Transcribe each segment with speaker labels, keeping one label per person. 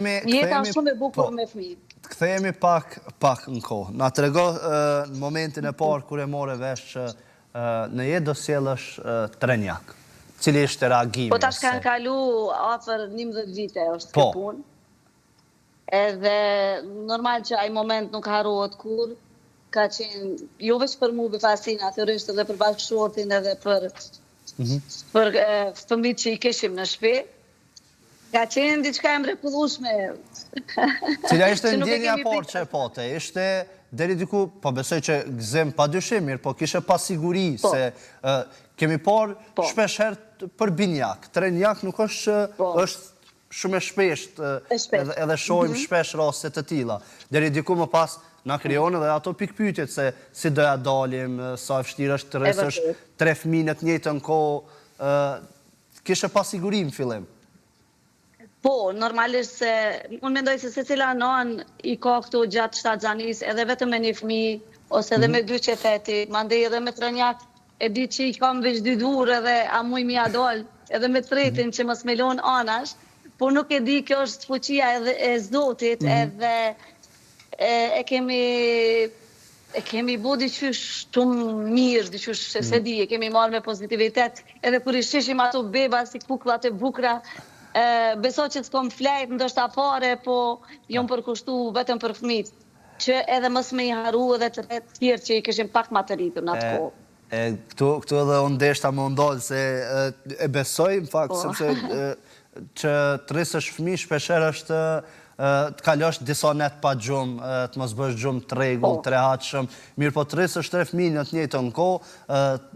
Speaker 1: Jeta është shumë e bukur po, me fëmijë.
Speaker 2: Të kthehemi pak pak në kohë. Na trego në momentin e parë kur e more vesh që në jetë do sjellësh trenjak. Cili ishte reagimi?
Speaker 1: Po tash kanë kalu afër 11 vite është kjo po. punë. Edhe normal që ai moment nuk harrohet kurrë, ka qenë jo veç për mu befasi, natyrisht edhe për bashkëshortin edhe për mm -hmm. për fëmijët që i kishim në shtëpi. Ka qenë diçka e mrekullueshme.
Speaker 2: Cila ishte ndjenja e parë që e pate? Ishte deri diku, po besoj që gëzim pa dyshim, mirëpo kishe pasiguri po. se kemi parë po. shpesh herë për binjak. Trenjak nuk është që po. është shumë e shpeshtë edhe, edhe shohim mm -hmm. shpesh raste të tilla. Deri diku më pas na krijon edhe ato pikëpyetjet se si do ja dalim, sa e vështirë është të rrisësh tre fëmijë në të njëjtën kohë, Kishe pasiguri në fillim?
Speaker 1: Po, normalisht se unë mendoj se secila nanë i ka këto gjatë shtatzanisë edhe vetëm me një fëmijë ose edhe me mhm. dy që the ti, mandej edhe me trenjak e di që i kam veç dy durë edhe a muj me ia dal, edhe me tretin mhm. që mos me lonë anash, po nuk e di kjo është fuqia edhe e Zotit mm -hmm. edhe e, e kemi E kemi bo diqysh shumë mirë, diqysh se s'e di, e kemi marrë me pozitivitet, edhe kur i shihshim ato beba si kukllat e bukra, beso që s'kom flejt ndoshta fare, po jom përkushtu vetëm për fëmijët, që edhe mos me i harru edhe të tjerë që i kishim pak ma të rritur në atë
Speaker 2: kohë. E, këtu, këtu edhe unë deshta me u ndalë se e besoj, në fakt, po. sepse që të rrisësh fëmijë shpeshherë është të kalosh disa net pa gjumë, të mos bësh gjumë të rregullt, po. të rehatshëm, mirëpo të rrisësh tre fëmijë në të njëjtën kohë,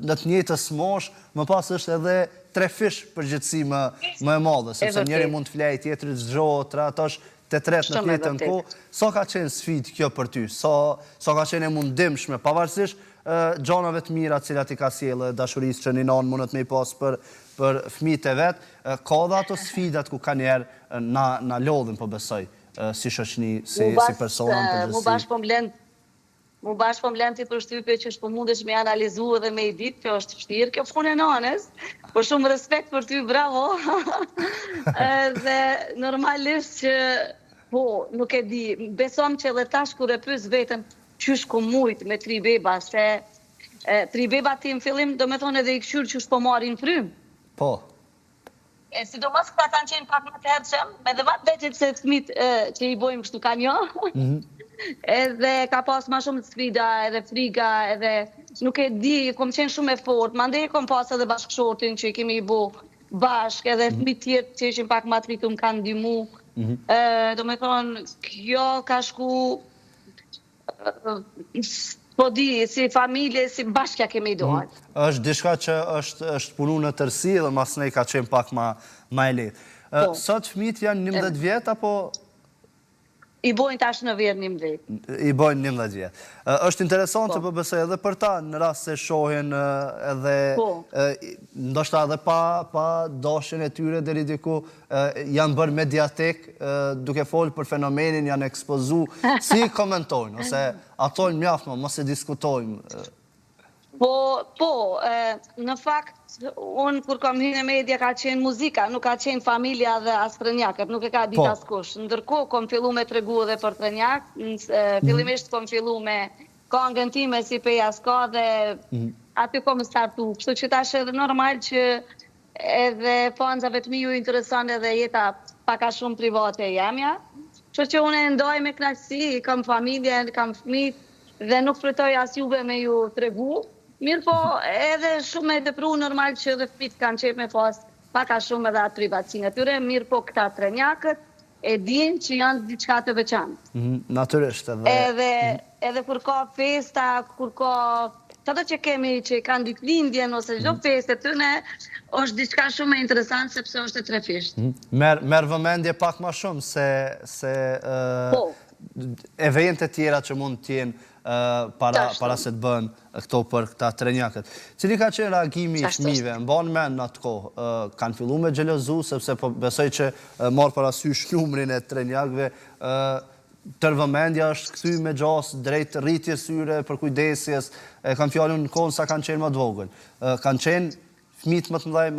Speaker 2: në të njëjtës moshë, më pas është edhe trefish përgjegjësi më, më e madhe, sepse njëri mund të flejë, tjetri zgjohet, trajtosh të tretë në të njëjtën kohë, sa ka qenë sfidë kjo për ty? Sa sa ka qenë e mundimshme, pavarësisht gjanave të mira të cilat i ka sjellë dhe dashurisë që një nanë mundet me i pas për për fëmijët e vet, ka edhe ato sfidat ku kanjëherë na na lodhin po besoj si shoqni, si si persona në
Speaker 1: përgjithësi. Mu bash po m'len Mu bash po m'len ti përshtypje që s'po mundesh me analizu edhe me i ditë që është vështirë kjo punë e nanës, po shumë respekt për ty, bravo. Edhe normalisht që po, nuk e di, besom që edhe tash kur e pys veten qysh kom mujt me tri beba, se e, tri beba ti në fillim do me thonë edhe i kqyr qysh po marrin frymë.
Speaker 2: Po.
Speaker 1: E sidomos këta kanë qenë pak më të hershëm, edhe më të vegjël se fëmijët që i bojmë kështu kanë jo. Mm -hmm. Edhe ka pas ma shumë sfida, edhe friga, edhe nuk e di, kom qenë shumë e fort, mandej kom pas edhe bashkëshortin që i kemi i bo bashkë, edhe mm -hmm. fëmijët tjerë që ishin pak ma të rritur më kanë ndihmu. Mm -hmm. E, do me thonë, kjo ka shku Po di, si familje, si bashkë ja kemi
Speaker 2: dalë. Mm. është diçka që është, është punu në tërësi dhe masnej ka qenë pak ma, ma e lehtë. Po. Sot fëmijët janë 11 vjet, apo?
Speaker 1: I bojnë tash në verë 11.
Speaker 2: I bojnë 11 vjet. Është interesante, po, po besoj edhe për ta, në rast se shohin edhe, po. ndoshta edhe pa, pa dashjen e tyre deri diku, janë bërë mediatik, duke folë për fenomenin, janë ekspozu, si i komentojnë, ose a thojnë mjaft më, mos e diskutojmë?
Speaker 1: Po, po, në fakt, unë kur kam hy në media ka qenë muzika, nuk ka qenë familja dhe as trenjakët, nuk e ka ditë po. askush. Ndërkohë, kom fillu me tregu edhe për trenjak, mhm. fillimisht kom fillu me kangën time si Peja s'ka dhe mhm. aty kom startu. Kështu që tash edhe normal që Edhe fansave të mi ju intereson edhe jeta pak a shumë private e jemja. Kështu që unë e ndaj me kënaqësi, kam familjen, kam fëmijët dhe nuk pritoj as juve me ju tregu. Mirëpo edhe shumë e tepru normal që edhe fëmijët kanë qejf me pas pak a shumë edhe atë privatësinë e tyre, mirëpo këta trenjakët e dinë që janë diçka të
Speaker 2: veçantë. Mhm, natyrisht
Speaker 1: edhe. Edhe edhe kur ka festa, kur ka çdo që kemi që kanë ditëlindjen ose çdo mhm. festë e tyne, është diçka shumë interesant sepse është e
Speaker 2: trefishtë. Mhm. Merr merr vëmendje pak më shumë se se po. evente tjera që mund të jenë para para se të bëhen këto për këta trenjakët. Cili ka qenë reagimi i fëmijëve? Mban mend në atë kohë, kanë fillu me xhelozu sepse po besoj që marrë parasysh numrin e trenjakëve, tërë vëmendja është kthy me gjasë drejt rritjes tyre, përkujdesjes, e kam fjalën në kohën sa kanë qenë më të vogël. Kanë qenë fëmijët më të mëdhenj, më.